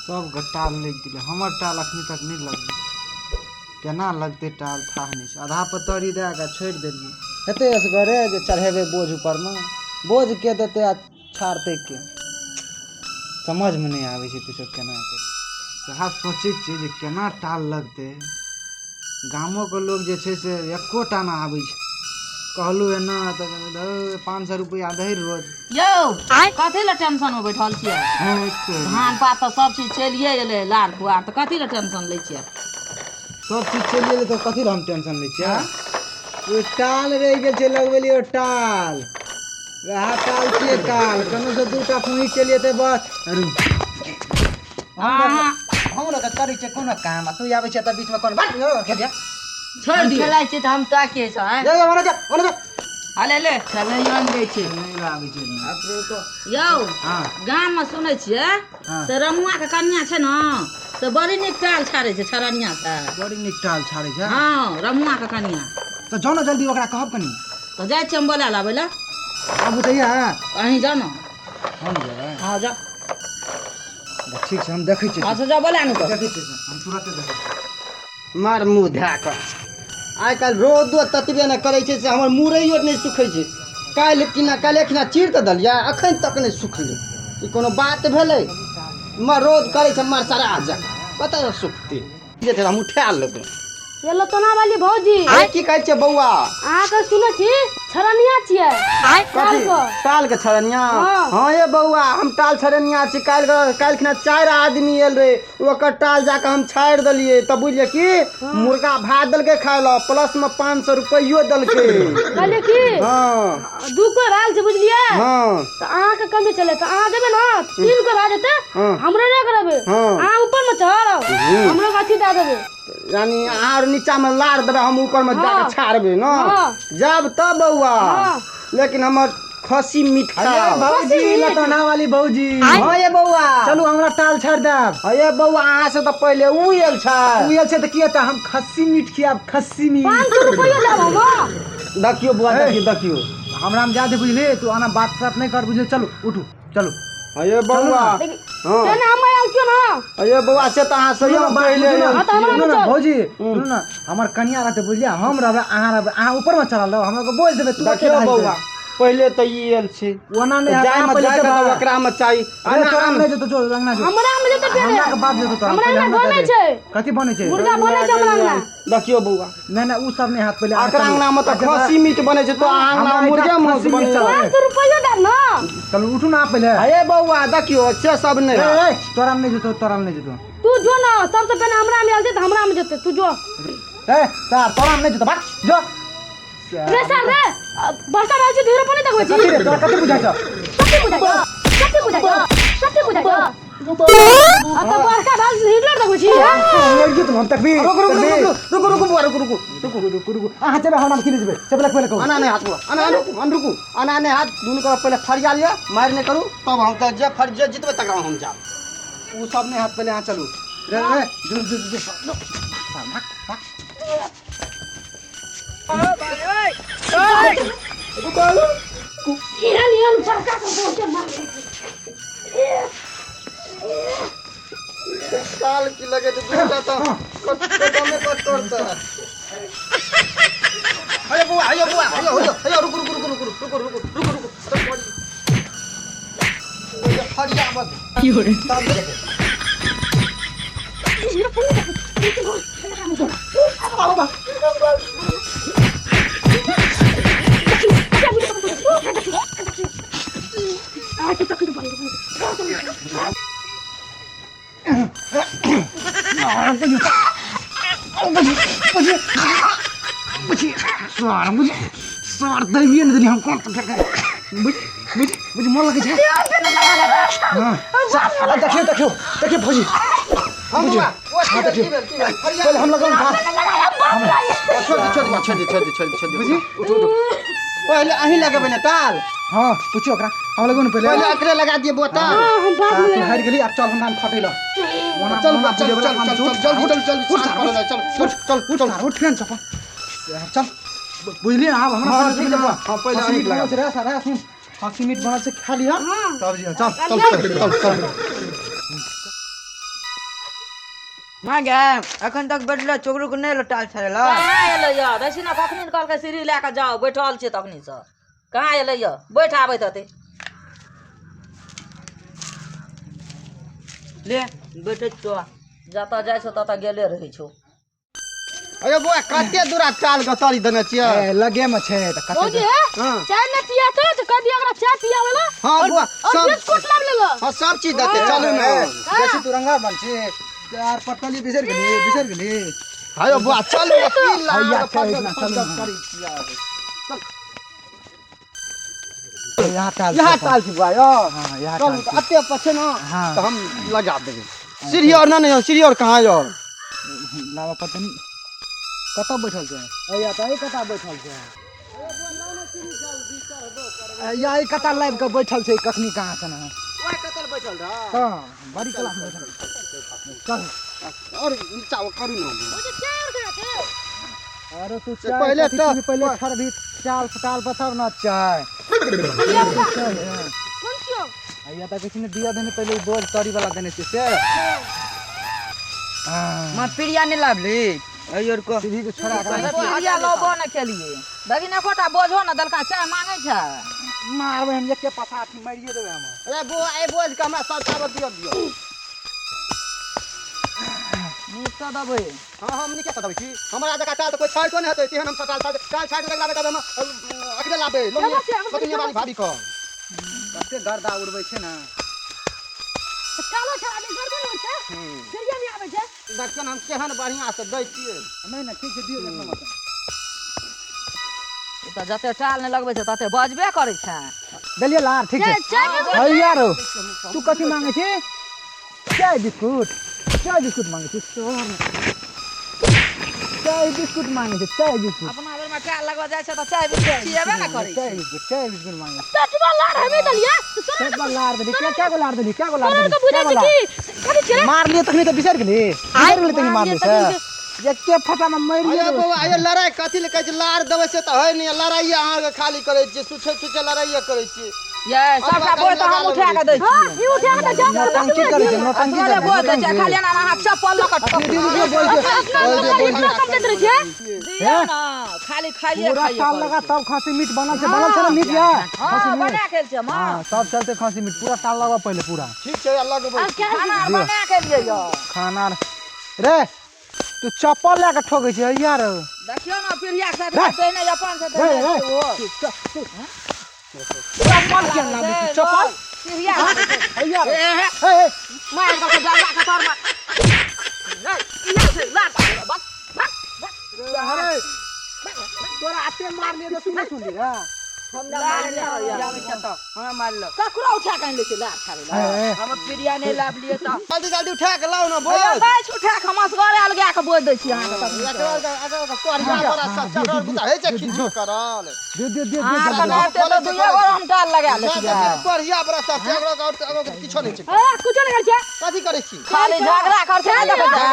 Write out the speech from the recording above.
सबके टाल लागि गेलै, हमर टाल अखनी तक नहि लगलै। केना लगतै टाल थाह नहि छै। आधा पतरी दए कऽ छोड़ि देलियै। हेतै असगरे जे चढ़ेबै बोझ ऊपरमे, बोझ के देतै आ छाड़तै के? समझमे नहि आबै छै किछो केना करियै। सएह सोचै छियै जे केना टाल लगतै। गामोके लोक जे छै से एकोटा नहि आबै छै। कहलहुँ एना तऽ 500 रुपैआ दही रोज। यौ कथी लए टेंशन में बैठल छियै? धान पात तऽ सब चीज चलिए एलै, लार खुआर, तऽ कथी लए टेंशन लै छियै? सब चीज चलि गेलै तऽ कथी लए हम टेंशन लै छियै? ओ टाल रहि गेल छै लगबेलियै, ओ टाल वएह टाल छियै। टाल कोनो से दूटा पूही चलि जेतै बस। हम तऽ करै छियै कोनो काम आ तू आबै छै तऽ बीचमे कोनो बात खेलिया छोड़ि दियौ। खेलाइ छियै तऽ हम ताकिए छौ। जा, ओने जा। हले ले खेलैयो नहि दै छै। नहि आबै छै। यौ। हँ। गाममे सुनै छियै हँ। से रमुआके कनिया छै ने से बड़ी नीक टाल छाड़ै छै, छरनिया से। बड़ी नीक टाल छाड़ै छै? हँ, रमुआके कनिया। तऽ जाउ ने जल्दी, ओकरा कहब कनि। तऽ जाइ छियै हम बोला लाबै लए। आबू तऽ अहीं जाउ ने। हम जेबै? हँ, जाउ। ठीक छै, हम देखै छियै। अच्छा, जाउ बोला ने तऽ। देखै छियै, हम तुरते देखै छियै। मार मुँह धए कऽ, आइ काल्हि रौदो ततबे ने करै छै से हमर मुरैयो नहि सुखै छै। काल्हि किना काल्हि खिना चीर कऽ देलियै, अखन तक नहि सुखलै। ई कोनो बात भेलै? मर रौद करै छै मर सरा जकाँ, कतऽ सुखतै जेतै? हम उठा लेबै। ये लतोना वाली भौजी। अरे, की कहै छियै बौआ? अहाँके सुनै छी छरनिया छियै कथी? टाल के। टाल के छरनिया? हँ। हँ ये बौआ, हम टाल छरनिया छी। काल्हि काल्हि खिना 4 आदमी आयल रहे, ओकर टाल जाकऽ हम छाड़ि देलियै तऽ बुझलियै कि मुर्गा भात देलकै खाय लए, प्लस मे 500 रुपैयो देलकै। कहलियै की, हँ। दू कोइ भेल छै, बुझलियै? हँ। तऽ अहाँके कमी छलै तऽ अहाँ जेबै ने, तीन कोइ भए जेतै। हँ। हमरो नहि करबै। हँ। अहाँ ऊपरमे चढ़ब, हमरो अथी दए देबै। यानी अहाँ आर नीचा मे लार देबै, हम ऊपर मे जाके हँ। छाड़बै ने? हँ। जब तब बौआ। हँ। लेकिन हमर खस्सी मीट अरे खाओ। भौजी, लतोना वाली भौजी। हँ ये बौआ। चलू, हमरा टाल छाड़ि देब। हँ ये बौआ, अहाँ से तऽ पहिले उ आयल छै। ओ आयल छै तऽ की हेतै? हम खस्सी मीट खियाब, खस्सी मीट। 500 रुपैआ देब हम। देखियौ बौआ, देखियौ देखियौ। हमरा में जादे बुझली, तू आना बात सात नहि कर, बुझली? चलू, उठू, चलू। हँ ये बौआ। लेकिन हँ। तेना हम आयल छियौ ने। हँ ये बौआ, से तऽ अहाँ सुनू से ने बात, पहिले बुझू ने, हँ, तऽ हमरा सुनू ने चल। भौजी, सुनू ने, हमर कनिया रहतै, बुझलियै? हम रहबै, अहाँ रहबै, अहाँ ऊपर मे चढ़ल रहब, हमरा के बोझ देबै, तू देखियौ अकेला बौआ, पहिले तऽ ई आयल छै। ओना नहि हैत, जाय अहाँ मे पहिले जाय के जेबै। तऽ ओकरा मे चाही। अरे तोरा मे नहि जेतौ, जो अंगना जो। हमरा मे जेतै पहिले। हमरा के बाद जेतौ तोरा। हमरा पहिले अंगना हमरा बनै दे। छै। कथी बनै छै? मुर्गा बनै छै हमरा अंगना। देखियौ बौआ। नहि नहि, उ सब नहि हैत, पहिले अहाँ एकरा चलू। अंगना मे तऽ अच्छा, खस्सी मीट बनै छै, तो अहाँ अंगना हमरा मे मुर्गे एहिठाम मांस खस्सी मीट बनै छै। चलत। 500 रुपैआ देब ने। चलू, उठू ने आप पहिले। अरे बौआ, देखियौ, से सब नहि ए, हैत। ए, तोरा मे नहि जेतौ, तोरा मे नहि जेतौ। तू जो ने, सबसे पहिले हमरा मे आयल छै तऽ हमरा मे जेतै, तू जो। ए सार, तोरा मे नहि जेतौ, भाग जो। रे सर रे, बरसा रहल छै, धीरे पर नहि देखबै छी। कथी रे, तोरा कथी बुझाइ छौ? कथी बुझाइ छौ? कथी बुझाइ छौ? कथी बुझाइ छौ? आ तऽ बड़का भेल हिटलर देखबै छी, हैं? मरि जेतौ हम, तकबी। रुकू रुकू रुकू रुकू रुकू बौआ, रुकू रुकू। रुकू रुकू रुकू, अहाँ जेबै, हमरा की नहि जेबै से पहिले पहिले कहू। अना नहि हाथ बौआ, अना रुकू, अन रुकू, अना नहि हाथ। दुनू के पहिले फरिया लिअ, मारि नहि करू, तब हम तऽ जे फर जे जितबै तकरा हम जाब। उ सब नहि हाथ, पहिले अहाँ चलू। रे रे, जो जो जो जो, भाग भाग। एहन एहन बड़का के बहुते मार। साल की लगे तऽ दूटा तऽ कदमे कट करतै। अरे बौआ, अरे बौआ, अरे हो, अरे रुकू रुकू रुकू रुकू रुकू रुकू रुकू रुकू। अरे बड़ी ओए फरिया बस तब जेबै। सार बुझ, सार दैबिए ने देली हम कोन। बुझ बुझ बुझ, मन लगै छै। हाँ सार, देखियौ देखियौ देखियौ भौजी। हम बौआ, ओ की भेल, की भेल, की भेल? फरिया पहिले हम लगल था। छोड़ दे, छोड़ दे, छोड़ दे, छोड़ दे, छोड़ दे, छोड़ दे। बुझी, उठो उठो, पहिले अहीं लगेबै ने ताल। हाँ, पूछियो ओकरा, हम लगो ने पहिले। पहिले एकरे लगा दिए बौआ ताल। हाँ, हम बाद में तू हारि गेली, आब चल हमरा खटै ल। चल बौआ, चल चल चल चल, जल्दी चल जल्दी, उठ साँझ सार, पड़ल है, चल चल चल चल। उठ फेन चपल, चल, बुझलियै? आब हमरा हाँ, समझ ठीक में है ना। बौआ, हाँ, पहिले खस्सी अहीं मीट लगा बनल छै रे सारा, सुन, खस्सी मीट बनल छै, खा लिअ तब जी, चल। चल चल चल चल। माँ गे अखन तक बैठले छोकरो के नहि लटाल छड़ेला। कहाँ एलै यऽ? देखी ने कखनी ने कहलकै सीढ़ी लए कऽ जाउ, बैठल छियै तखनीसँ। कहाँ एलै यऽ? बैठ आबैत हेतै। ले बैठे छो। जतऽ जाइ छौ ततऽ गेले रहै छौ। अरे बौआ कते दूरा टाल के तरी देने छियै? ए, लगे में छै तऽ कते भौजी हे हाँ। चाय नहि पिया तो तऽ कह दिया ओकरा चाय पियावे ला। हाँ बौआ और सब बिस्कुट लाब लेलो। हाँ सब चीज देते चलू ने। बेसी तू रंगा बन छी यार पटली बिसरि गेली बिसरि गेली। हायो बौआ चलू ने, की लाल हैया, छै, फटक इतना, फटक चलू ने। करै छियै। यहाँ टाल यहाँ छै। टाल छै बौआ यौ। हाँ यहाँ चलू टाल तऽ छै। एते पर छै ने हाँ। तऽ हम लगा देबै। सीढ़ी और ना नहीं सीढ़ी और कहाँ यौ? लाबऽ पड़तै नि। कतऽ बैठल छै? हैया तऽ एहि कता बैठल छै। हैया एहि कता लाबि कऽ बैठल छै कखनी कहाँ से ने। ओहि कतऽ बैठल रह? हँ बड़ी क्लास में बैठल छै। चल और नीचा करू ने। भौजी चाय और कहाँ छै? अरे तू से चाय पहिले कथी तऽ- पीबी? पहिले छड़बी चाल टाल पर तब न चाय। कोन छियौ? हैया तऽ किछु नहि दिया देने पहिले ई बोझ तरी वाला देने छियै से। हाँ। माँ प्रिया नहीं लाबली अयो को। सीढ़ी के छोड़ा के पिरिया लबो ने केलिए। देखी ने एकोटा बोझो ने देलका, चाय मांगै छै। मारबै हम एके पसाठी मारिए देबै हम। अरे बौआ एहि बोझ के हमरा सब ताबत दिअ दिअ। नीकसँ देबै। हाँ हम नीके से देबै छी। हमरा जकाँ टाल तऽ कोइ छाड़ितो नहि हेतै तेहन हम सब टाल छाड़ि टाल छाड़ि कऽ लाबै तब हम अखने लाबै केना छै? हमर लोनिया वाली भाभी कऽ। कते गर्दा उड़बै छै ने। कालो छै आदमी गरबो नहि होइ छै। सीढ़िया नहि आबै छै। देखियौ ने हम केहन बढ़िआँ से दै छियै। नहि नहि ठीक छै दियौ एक नंबर। ई तऽ जते टाल नहि लगबै छै तते बजबे करै छै। देलियै लार ठीक छै। चाय चाय बिस्कुट। हैया रौ तू कथी मांगै छी? चाय बिस्कुट। चाय बिस्कुट मांगै छी? तोहर चाय बिस्कुट मांगै छै चाय बिस्कुट। अपना बेरमे टाल लगबऽ जाइ छै तऽ चाय बिस्कुट खिएबे ने करै चाय छै। बिस्कुट चाय बिस्कुट मांगै छै। पेटवा लार हमे देलियै। तऽ तोरा पेटवा लार देली क्या क्या गो लार देली क्या गो लार तोरा देली के बुझै क्या गो छै लार? कि कथी छियै रे? मारलियै तखनी तऽ बिसरि गेली बिसरि गेली तखनी मारलियै से। एके फटा में मारिए अरे देबै। बौआ अरे लड़ाइ कथी लए कहै छै लार देबै से तऽ होइ नहि लड़ाइए अहाँके खाली करै छियै सुछे सुछे लड़ाइए करै छियै। ये सबटा बोझ तऽ हम उठा कऽ दै हाँ छियै। ई उठा के जा नौटंकी करै छै नौटंकी असगरे करै बोझ छै दै छै खाली एना अहाँ चप्पल लऽ कऽ ठोक दीदी दियौ बोझ दियौ अपना इतना समझैत रहै छियै। दियौ ने खाली खाइए पूरा खाइए टाल करै लगा छै। तब खस्सी मीट बनल छै बनल छै ने मीट या? खस्सी हाँ मीट बना के छियै माँ। हाँ सब चलते खस्सी मीट पूरा टाल लगा पहिले पूरा। ठीक छै लगबै। आब क्या खाना आर बना के लिए यौ। खाना रे तू चप्पल लए कऽ ठोकै छै हैया रौ। देखियौ ने पीढ़िया के साथ रे। देने अपन से रे, देने रे। छै ओ। चप्पल किया लाबै छी चप्पल? पीढ़िया हैया रौ। ए हे हे हे मार दऽ डरला के तर में। नहीं इहा से लात बस बस बस। अरे तोरा एते मारलियै तऽ तू नहि सुनली रे? हमरा मारलक। ककरो उठा के आनि लै छै लात खाबै हे लए। हे हम प्रिया नहीं लाबलियै तऽ जल्दी जल्दी उठा के लाउ ने बोझ। हैया दै छै उठा के हम असगरे अलगा के बोझ दै छी अहाँके तखनी। कोरिया बड़ा सब चढ़ल बुझा होइ छै किछो करल। दे दे दे दे अहाँ जल्दी। तऽ एते तऽ दुइए गोर हम टाल लगा लै छियै। कोरिया बड़ा सब चढ़ल और किछो नहि छै। हाँ कुछो नहि करै छै। कथी करै छी? खाली झगड़ा करै छै नहि देखै छै।